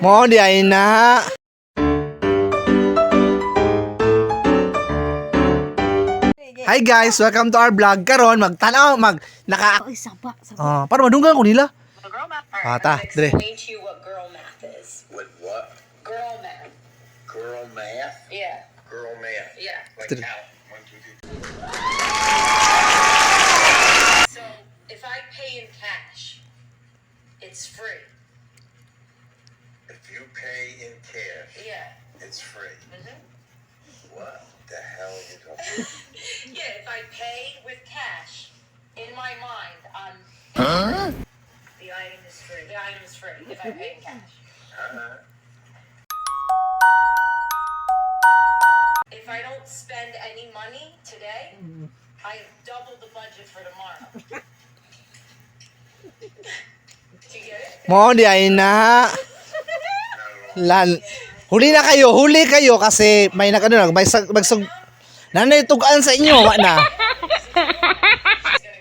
Mo di ay na. Hi guys, welcome to our vlog. Karon magtanaw mag naka Ay, saba, saba. Ah, para madunggan ko nila. Girl math. All Ah, ta, I'm gonna dire. explain to you what girl math is. With what? Girl math. Girl math? Yeah. Girl math. Yeah. Like Did- count. One, two, three. So if I pay in cash, it's free. If you pay in cash, it's free. What the hell are you talking about? Yeah, if I pay with cash, in my mind, I'm the item is free. The item is free if I pay in cash. If I don't spend any money today, I double the budget for tomorrow. Do you get it? Mo di ay na. Lan. Huli na kayo, huli kayo kasi may nag ano na, may sag, magsug nanay tugaan sa inyo, wa na. She's gonna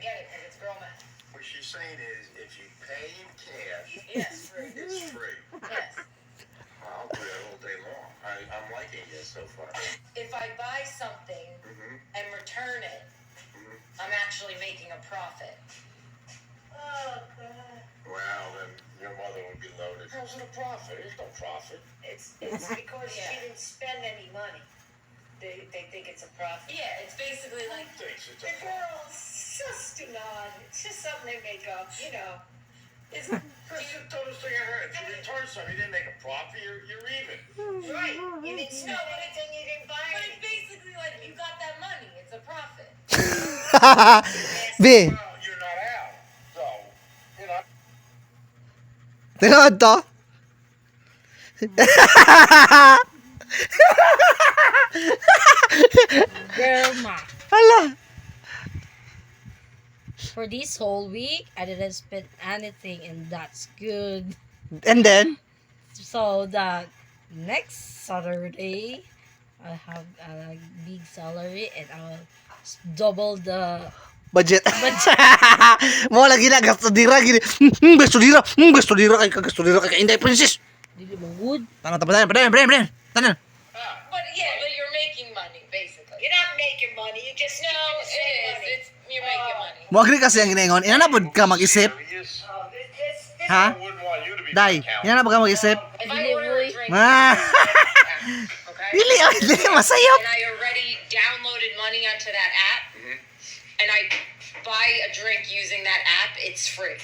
get it because it's girl math. What she's saying is, if you pay in cash, Yes. it's free. Yes. I'll do that all day long. I'm liking it so far. If I buy something and return it, I'm actually making a profit. Oh, God. Well, then your mother would be loaded. How's it a profit? There's no profit. It's because she didn't spend any money. They think it's a profit. Yeah, it's basically like Thinks it's The a profit. girls just do not. It's just something they make up. it's That's the dumbest thing I heard. If you return something, you didn't make a profit, you're even. Right. You didn't spend anything, you didn't buy but it's anything. basically like you got that money. It's a profit. B, Well, you're not out. So, you know. tinuod to? Girl math. Hala. For this whole week, I didn't spend anything, and that's good. And then So the next Saturday, I have a big salary, and I'll double the budget. budget. Mo lagi na gasto dira gini. Gasto dira, gasto dira kay gasto dira kay Inday Princess. Dili mo good. Tana ta padayon, padayon, padayon, padayon. Tanan. But yeah, but you're making money basically. You're not making money. You just No, keeping the it same is. money. It's you're making money. Mo agree kasi ang ginaingon, ina na pud ka mag-isip. Serious? Oh, this Ha? I wouldn't want you to be Day, my accountant. ina na pud ka mag-isip. If I Dili, order a boy. drink, Ah. okay, Dili, ay, dili masayop. and I already downloaded money onto that app, and I buy a drink using that app, it's free.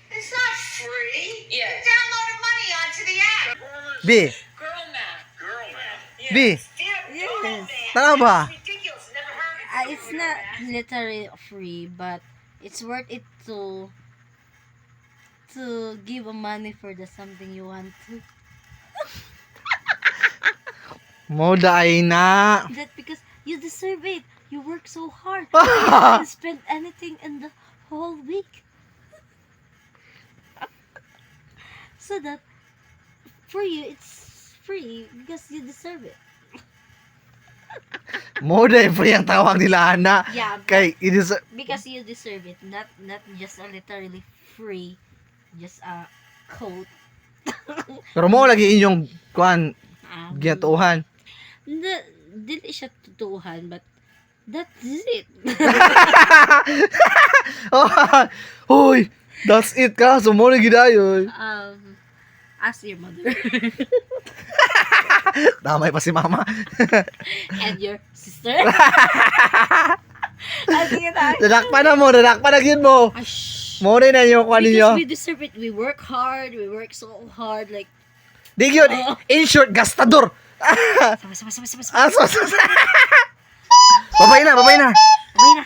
It's not free. Yeah. You downloaded money onto the app. B, Girl math. Girl math. B. Damn, girl math. Tama ba? That's ridiculous. Never heard of It's not literally free, but it's worth it to give a money for the something you want to. Mo day na. That because you deserve it. You work so hard. You didn't spend anything in the whole week. So that for you it's free because you deserve it. Mo day free ang tawag nila ana. Yeah, but Kay it is because you deserve it. Not just a literally free, just a coat. Pero mo lagi inyong kuan ginatuohan. Hindi, dili siya tutuhan, but that's it. Oh, hoy, that's it ka. So mo lagi dayon. Ask your mother Damay pa si mama. And your sister. Ah, sige na. Dadakpa na mo, dadakpa na gyud mo. Ah, shh. Mo rin na yung kuan ninyo. Because we deserve it. We work hard. We work so hard. Like, Di gyud. In short, gastador. sama, sama, sama, sama, sama. Ah, so. Babay na, babay na. Babay na.